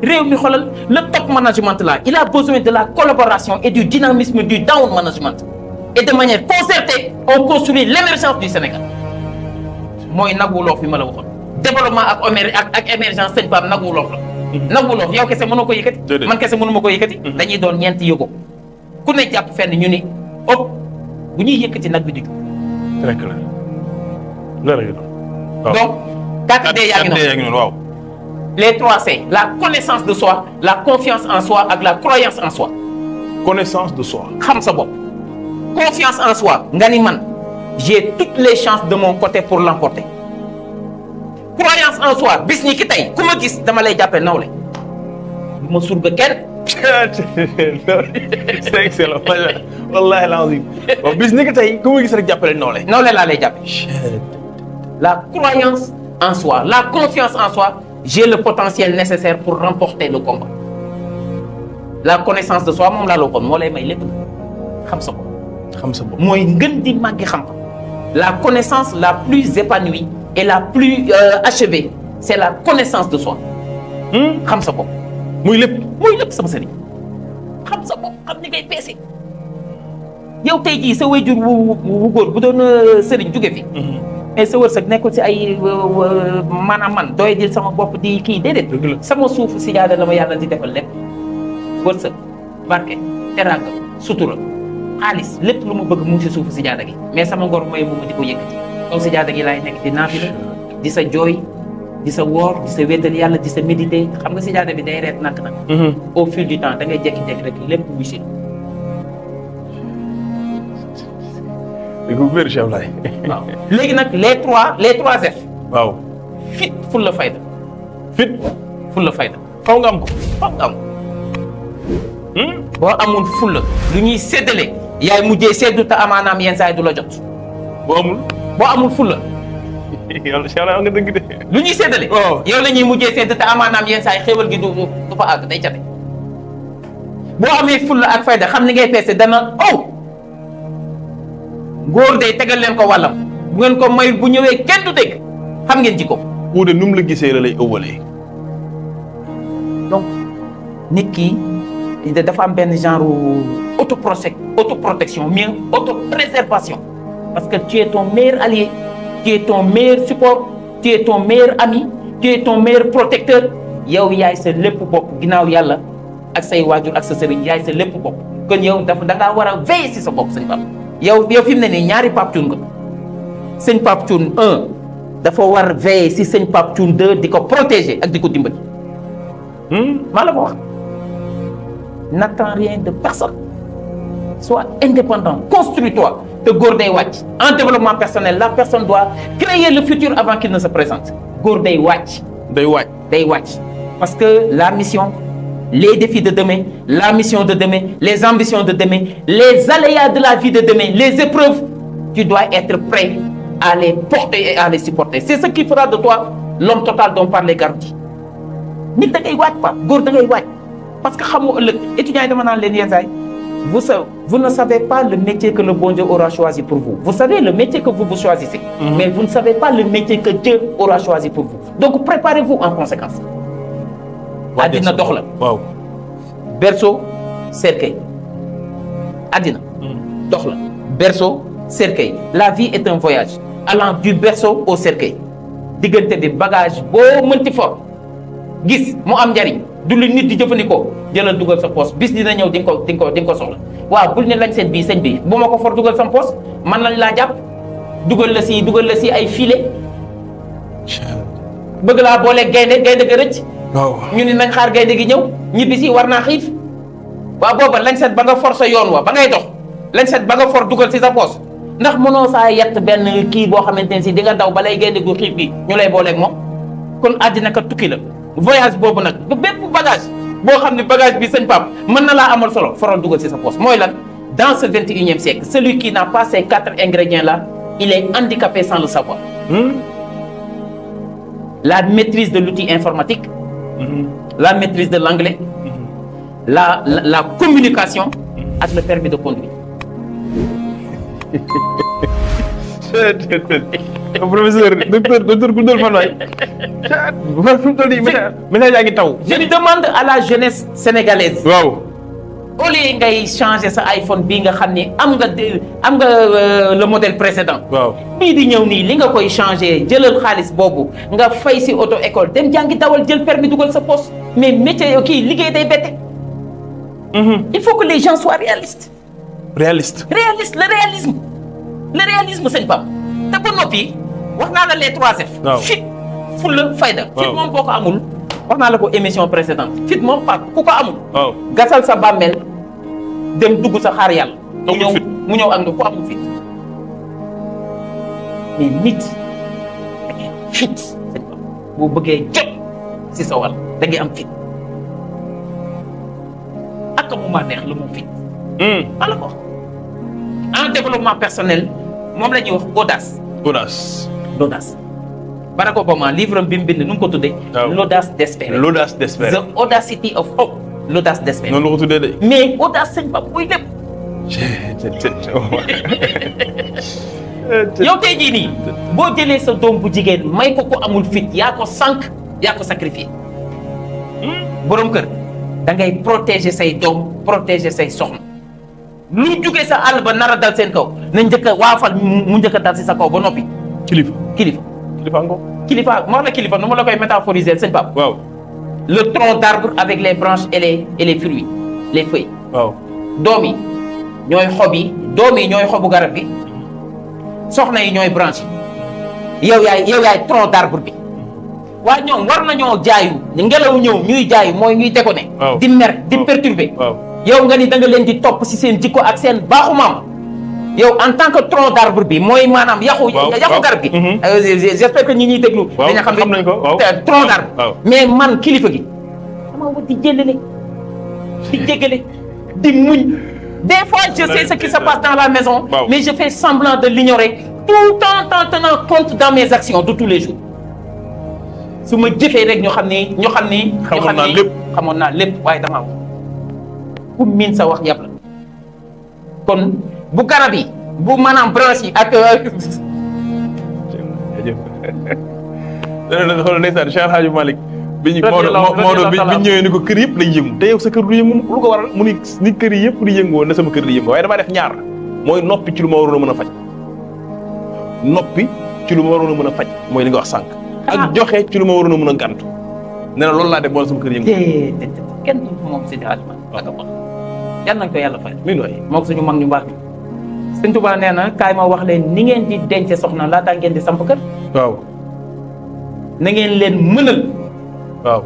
réew mi xoolal le top management là il a besoin de la collaboration et du dynamisme du down management et de manière concertée on construit l'émergence du Sénégal mooy naguloof bi ma la waxoon développement ak émergence sëñ Pape naguloof la naguloof yow kese mënoo ko yëkkati man kese mënu ma ko yëkkati dañuy doon ñeenti yëgoo ku ne jàpp fenn ñu ni ëpp bu ñuy yëkkati nag bi di très clair leer donc 4D yaa ngi noonu waaw les 3C la connaissance de soi la confiance en soi ak la croyance en soi connaissance de soi xam sa bopp confiance en soi nga ni man j'ai toutes les chances de mon côté pour l'emporter croyance en soi bis ni ki tey ku ma gis dama lay jàppee nawle du ma surga kenn c'est excellent wallahi lazim bis ni ki tey ku ma gis rek jàppale nawle laa lay jàppee la croyance en soi la confiance en soi j'ai le potentiel nécessaire pour remporter le combat la connaissance de soi moom laa la waxoon moo lay may lépp xam sa bopp mooy ngën di màggi xam la connaissance la plus épanouie et la plus achevée c'est la connaissance de soi xam sa bopp muy lépp sama sëriñ xam sa bopp xam ni ngay peese yow tey jii sa waajur wu góor bu doon sëriñ jóge fi mais sa wërsëg nekkul si ay maanaam man doy dil sama bopp di kii déedéet sama suufu si jaada la ma yàlla di defal lépp wërsëg barke teraanga sutura xaalis lépp lu ma bëgg mu ngi si suufu si jaada gi mais sama ngor mooy mu ma di ko yëkkati comme si jaada gi laay nekk di naafila di sa jooy di sa woor di sa wéetal yàlla di sa méditer xam nga si jaada bi day reet nak au fil du temps da ngay jékki-jékki rek lépp wisi di ko wér Cheikh Ablaye waaw léegi nag les trois F waaw fit fulla fayda faw nga am ko boo amul fulla lu ñuy séddale yaay mujjee seddu te amaanaam yenn saa yi du la jot boo amul fulla yow Cheikh Ablaye nga dëgg de lu ñuy séddale yow la ñuy mujjee sedd te amaanaam yenn saa yi xéwal gi du fa àgg day cate boo amee fulla ak fayda xam ni ngay peese dana góor day tegal leen ko wàllam bu ngeen ko mayul bu ñëwee kenn du dégg xam ngeen jikko uude nu mu la gisee la lay ëwwalee donc nit ki dafa am benn genre autoprotection mais autopréservation parce que tu es ton meilleur allié tu es ton meilleur support tu es ton meilleur ami tu es ton meilleur protecteur yow yaay sa lépp bopp ginnaaw yàlla ak say waajur ak sa sëriñ yaay sa lépp bopp kon yow da ngaa war a veiller si sa bopp sëñ Pape yow fi mu ne nii ñaari Pape Thioune nga sëñ Pape Thioune 1 dafa war veiller si sëñ Pape Thioune 2 di ko protéger ak di ko dimbali maa la ko wax n'attends rien de personne sois indépendant construis-toi te góor day wàcc en développement personnel la personne doit créer le futur avant qu'il ne se présente góor day wàcc parce que la mission les défis de demain la mission de demain les ambitions de demain les aléas de la vie de demain les épreuves tu dois être prêt à les porter et à les supporter c'est ce qui fera de toi l'homme total dont parlait Garoudi nit da ngay wàcc pa góor da ngay wàcc parce que xamoo ëllëg étudiants yi dama naan leen yenn saa yi vous ne savez pas le métier que le bon Dieu aura choisi pour vous vous savez le métier que vous choisissez mais vous ne savez pas le métier que Dieu aura choisi pour vous donc préparez-vous en conséquence addina dox la waaw berceau cercueil addina dox la berceau cercueil la vie est un voyage allant du berceau au cercueil diggante bi bagage boo mënti for gis mu am njariñ du lu nit di jëfandikoo jëlal dugal sa poche bis dina ñëw di nga ko soxla waaw bul ne lañ seen bii sëñ bi bu ma ko for dugal sam poche man lañ laa jàpp dugal la si ay filet bëgg laa boole gaynde ga rëcc ñu ni nañ xaar gaynde gi ñëw ñibbi si war naa xiif waaw booba lañ seet ba nga for sa yoon wa ba ngay dox lañ seet ba nga for dugal si sa poche ndax mënoo saa yett benn kii boo xamante ne si di nga daw balay gaynde gu xiif gi ñu lay booleeg moom kon àddina ka tukki la voyage boobu nag ba bépp bagage boo xam ne bagage bi sëñ Pape mën na laa amal solo foral dugal ci sa poche mooy lan dans ce 21e siècle celui qui n'a pas ces 4 ingrédients là il est handicapé sans le savoir la maîtrise de l'outil informatique la maîtrise de l'anglais la communication ak le permis de conduire professeur docteur Koundoul Fane waay. fi mu toll nii message yaa ngi taw. Je demande à la jeunesse sénégalaise. waaw. au lieu ngay changer sa iPhone bii nga xam ne am nga le modèle précédent. waaw bii di ñëw nii li nga koy changer jëlal xaalis boobu nga fay si auto école dem jàngi dawal jël permis dugal sa poste mais métier yoo kii liggéey day bette. Il faut que les gens soient réalistes. réaliste. Le réalisme sëñ Pape te ba noppi wax naa la les 3F. waaw fit fulla fayda. waaw fit moom boo ko amul. wax naa la ko émission précédente fit moom Pape ku ko amul. waaw gasal sa bàmmeel dem dugg sa xaar yàlla. amul fit mu ñëw ak ku amul fit. mais nit da ngay fit sëñ Pape boo bëggee jot si sa wàll da ngay am fit ak mu ma neex la mu fit. ala ko en développement personnel moom la ñuy wax audace. l'audace. Barack Obama livre bi mu bind nu mu ko tuddee. waaw l'audace d'espérer. l'audace d'espérer. The audacity of hope. l'audace d'espérer. noonu la ko tuddee de. mais audace sëñ Pape buy lépp. yow tey jii nii boo jëlee sa doom bu jigéen may ko amul fit yaa ko sànq yaa ko sacrifié. borom kër da ngay protéger say doom protéger say soxna. lu jugee sa àll ba nar a dal seen kaw na njëkk a waafal mu njëkk a dal si sa kaw ba noppi. kilifa. kilifa ma wax la kilifa nu ma la koy métaphoriser sëñ Pape. waaw. le tronc d'arbre avec les branches et les fruits les feuilles. waaw. doom yi ñooy xob yi doom yi ñooy xobu garab bi soxna yi ñooy branche yi yow yaay tronc d'arbre bi. waaye ñoom war nañoo jaayu ngelaw ñëw ñuy jaayu mooy ñuy déconné. waaw di mer di perturber. waaw. yow nga ni da nga leen di topp si seen jikko ak seen baaxu maam yow en tant que tronc d'arbre bi mooy maanaam yàqu garab gi. j'espère que ñi ñuy déglu. waaw dañu xam nañ ko waaw tronc d'arbre. mais man kilifa gi dama war di jëlale di jéggale di muñ. des fois je sais ce qui se passe dans la maison. mais je fais semblant de l'ignorer tout en tenant compte dans mes actions de tous les jours. su ma jëfee rek ñoo xam ni. xamoon naa lépp waaye damaa wax. ku miin sa wax yàpp la kon bu garab yi bu maanaam branche yi ak. jërëjëf xoolal ndeysaan Cheikh Hadji Malick bi ñu ñëwee ni ko kër yëpp lay yëngu te yow sa kër du yëngu lu ko waral mu ni kër yi yëpp di yëngoo na sama kër di yëngu waaye damaa def ñaar mooy noppi ci lu ma waroon a mën a faj noppi ci lu ma waroon a mën a faj mooy li nga wax sànq. ak joxe ci lu ma waroon a mën a gàntu nee na loolu laa def boole sama kër yëngu. kenn du moom si daal man. yal nañ ko yàlla fay. mi nooy moo ko suñu mag ñu baax mi. Sëñ Tuubaa nee na kaay ma wax leen ni ngeen di denc soxna laataa ngeen di samp kër. waaw. na ngeen leen mënal. waaw.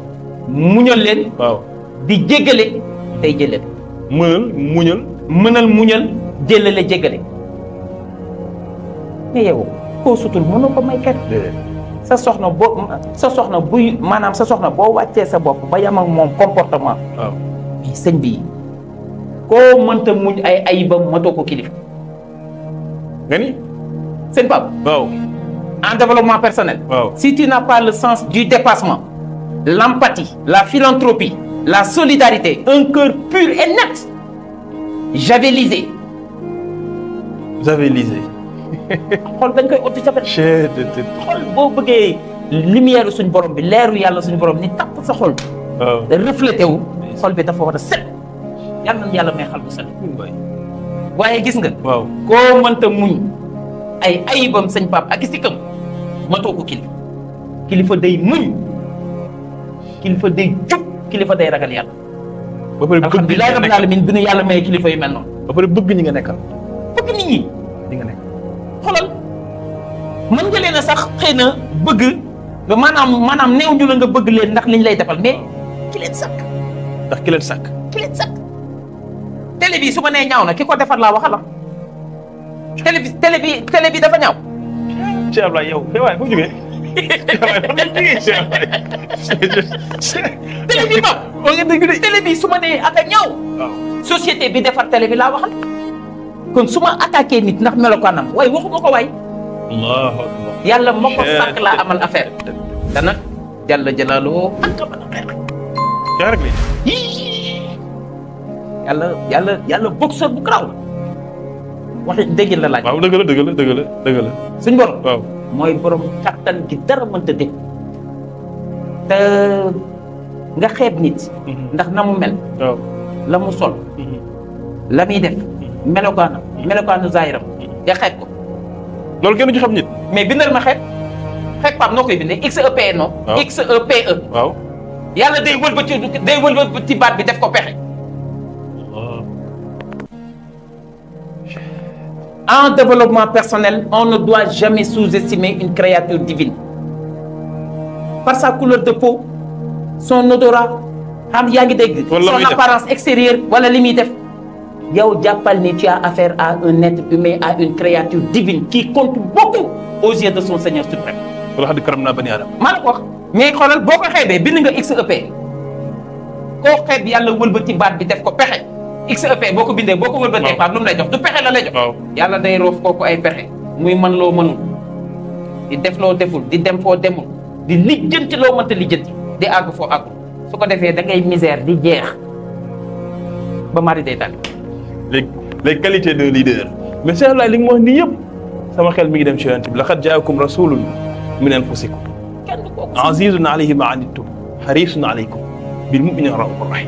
muñal leen. waaw. di jéggale tey jëlale. mënal muñal. jëlale jéggale. mais yow koo sutul mënoo ko may kër. sa soxna buy maanaam sa soxna boo wàccee sa bopp ba yam ak moom comportement. waaw. mais sëñ bi koo mënta muñ ay ayibam matoo ko kilifa. nga ni. sëñ Pape. waaw. en développement personnel. waaw. si tu n'as pas le sens du dépassement, l'empathie, la philanthropie, la solidarité, un cœur pur et net, javelisé. xool dañ koy otti javel. xool boo bëggee lumière suñu borom bi leeru yàlla suñu borom ni tapp sa xol. waaw. reflété wu xol bi dafa war a set. yàlla na yàlla may xal bu set. waaye gis nga. waaw. koo mënta muñ ay ayibam sëñ Pape ak sikam matoo ko kilifa day muñ kilifa day jub kilifa day ragal yàlla. ba pare bëgg alhamdulilah rabbil alamin bi nu yàlla may kilifa yu mel noonu. ba pare bëgg ñi nga nekkal. bëgg nit ñi. di nga nekk. xoolal mën nga leen a sax xëy na bëgg maanaam néew ñu la nga bëgg leen ndax liñ lay defal mais ki leen sàkk. ndax ki leen sàkk. télé bi su ma nee ñaaw na ki ko defar laa waxal la. télé bi dafa ñaaw. Cheikh Ablaye yow waaye foo jógee. télé bi ba. télé bi su ma nee ak a ñaaw. société bi defar télé bi laa waxal. kon su ma attaqué nit ndax melokaanam waaye waxuma ko waay. Allahu akbar. yàlla ma ko sàkk laa amal affaire. dana jalla jalaaloo ak a mën a xeex. yaa rek yàlla boxeur bu garaaw la. waxi dégg la laaj. waaw dëgg la. suñ borom. waaw mooy borom kattan gi dara mënta dégg te nga xeeb nit. ndax na mu mel. waaw la mu sol. la muy def. melokaanu zaahiram nga xeeb ko. loolu kenn du ci xam nit. mais bindal ma xeeb Pape noo koy bindee XEPE non. waaw XEPE. waaw. yàlla day wëlbati baat bi def ko pexe. En développement personnel, on ne doit jamais sous-estimer une créature divine. Par sa couleur de peau, son odorat, son apparence extérieure, voilà limite. Yow jàppal ni tu as affaire à un être humain, à une créature divine qui compte beaucoup aux yeux de son Seigneur suprême. wala xam karam naa bani Aadama. maa la ko wax mais xoolal boo ko xeebee bind nga XEP koo xeeb yàlla wëlbati baat bi def ko pexe. XEP boo ko bindee boo ko wëlbatee Pape lu mu lay jox du pexe la lay jox. yàlla day roof kooku ay pexe muy mën loo mënul di def loo deful di dem foo demul di lijjanti loo mënta lijjanti di àgg foo àggul su ko defee da ngay misère di jeex ba mari day tànn. les qualités d'un leader. mais Cheikh Abdoulaye li nga wax nii yëpp sama xel mi ngi dem ci yonent bi laqad jaakum rasulun min anfusikum azizun alayhi ma anittum harisun alaykum bil mu'minina raufur rahim.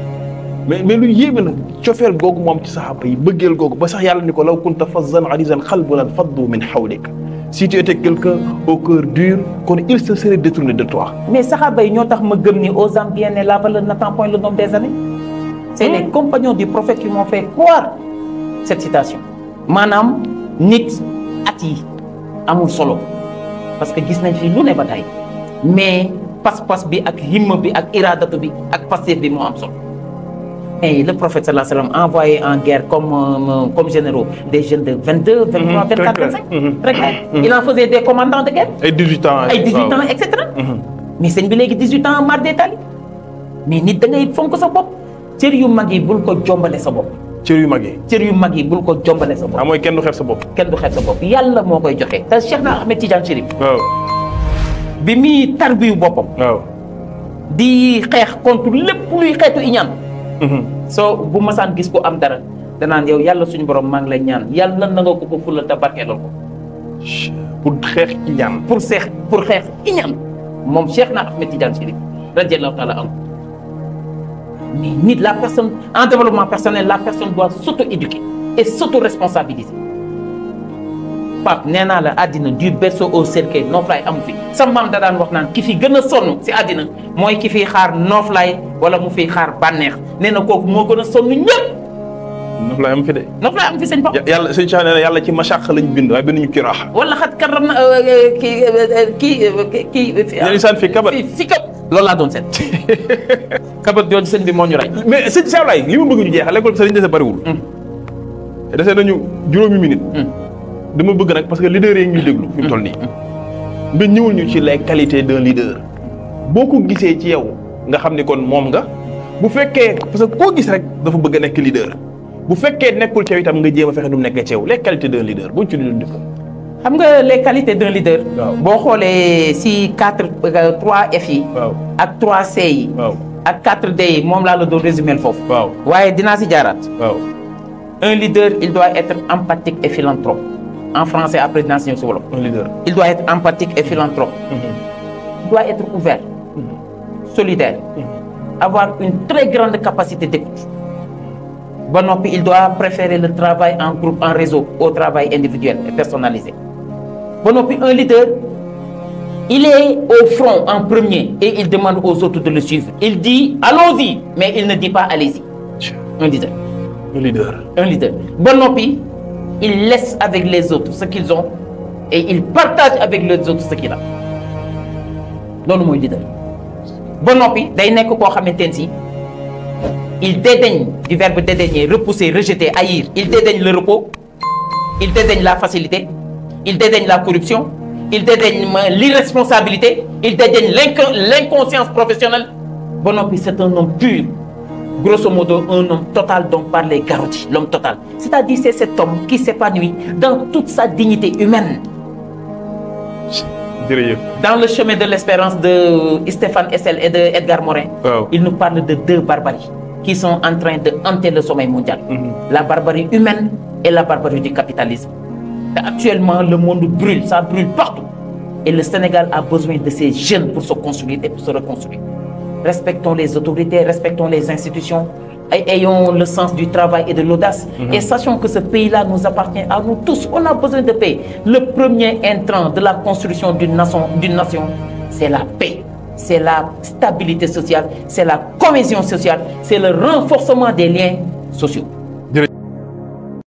mais lu yéeme nag cofeel googu moom ci saxaaba yi bëggeel googu ba sax yàlla ni ko law kunta fazzan ghalizal qalbi lan faddu min hawlik. si tu étais quelqu'un au cœur dur kon il se serait détourné de toi. mais saxaaba yi ñoo tax ma gëm ni aux âmes bien nées la valeur n'attend point le nombre des années. c'est les compagnons du prophète qui m'ont fait croire cette citation. maanaam nit at yi amul solo parce que gis nañ fi lu ne ba tey mais pas-pas bi ak himma bi ak iradatu bi ak passif bi moo am solo. Et le prophète sallallahu alayhi wa sallam envoyé en guerre comme généraux des jeunes de 22, 23, 24, 25. Très clair. Il en faisait des commandants de guerre. ay 18 ans ay 18 ans et cetera. mais sëñ bi léegi 18 ans mar détaillé mais nit da ngay fonk sa bopp cër yu mag yi bul ko jombale sa bopp. cër yu mag yi. cër yu mag yi bul ko jombale sa bopp. mooy kenn du xeeb sa bopp. kenn du xeeb sa bopp yàlla moo koy joxe te Cheikh na Ahmed Tidiane Chérif. waaw. bi muy tarbiyu boppam. waaw. di xeex contre lépp luy xeetu iñaan. soo bu masaan gis ko am dara danaan yow yàlla suñu borom maa ngi lay ñaan yàlla na nga ko fulal te barkeelal ko. pour xeex iñaan. pour xeex iñaan moom Cheikh na Ahmed Tidiane Chérif radiyallahu taala anhu. mais nit la personne en développement personnel la personne doit s'auto-éduquer et s'auto-responsabiliser. Pape nee naa la àddina du berceau au cercueil nooflaay amu fi sa maam da daan wax naan ki fi gën a sonn si àddina mooy ki fiy xaar nooflaay wala mu fiy xaar bànneex nee na kooku moo gën a sonn ñëpp. nooflaay am fi de. nooflaay am fi sëñ Pape. yàlla sëñ Cheikh nee na yàlla ci mashaq lañ bind waaye binduñu kiraaxa. wala xat karam na kii. insaan fi kabat fi kabat. loolu laa doon seet. kabat jooju sëñ bi moo ñu rey. mais sëñ Cheikh Abdoulaye li ma bëgg ñu jeexal léegi sa liñ dese bariwul. dese nañu juróomi minute. dama bëgg nag parce que leader yi ngi ñuy déglu fi mu toll nii. nga ñëwul ñu ci les qualités d'un leader. boo ko gisee ci yow nga xam ni kon moom nga bu fekkee parce que koo gis rek dafa bëgg a nekk leader bu fekkee nekkul ci yow itam nga jéem a fexe nu mu nekkee ci yow les qualités d'un leader buñ ci doon def. xam nga les qualités d'un leader. waaw boo xoolee si 3 F yi. waaw ak 3 C yi. waaw ak 4 D yi moom laa la doon résumer foofu. waaw waaye dinaa si jaaraat. waaw. Un leader il doit être empathique et philanthrope. En français, après dans ce wolof. Un leader. Il doit être empathique et philanthrope. Il doit être ouvert, solidaire, avoir une très grande capacité d'écoute. Bon, il doit préférer le travail en groupe, en réseau, au travail individuel et personnalisé. Bon, un leader, il est au front en premier et il demande aux autres de le suivre. Il dit allons-y, mais il ne dit pas allez-y. Un leader. Un leader. Un leader. Bon, il laisse avec les autres ce qu'ils ont et il partage avec les autres ce qu'il a. loolu mooy leader. ba noppi day nekk koo xamante ne si il dédaigne du verbe dédaigner repousser rejeter haïr il dédaigne le repos il dédaigne la facilité il dédaigne la corruption il dédaigne l'irresponsabilité il dédaigne l'inconscience professionnelle. ba noppi c'est un homme pur. Grosso modo, un homme total dont parle les Garotti, l'homme total. C'est-à-dire c'est cet homme qui s'épanouit dans toute sa dignité humaine. Dans le chemin de l'espérance de Stéphane Hessel et de Edgar Morin, il nous parle de 2 barbaries qui sont en train de hanter le sommeil mondial. La barbarie humaine et la barbarie du capitalisme. Actuellement, le monde brûle, ça brûle partout. Et le Sénégal a besoin de ces jeunes pour se construire et pour se reconstruire. Respectons les autorités, respectons les institutions, et ayons le sens du travail et de l'audace. Et sachons que ce pays-là nous appartient à nous tous. On a besoin de paix. Le premier intrant de la construction d'une nation, c'est la paix. C'est la stabilité sociale, c'est la cohésion sociale, c'est le renforcement des liens sociaux.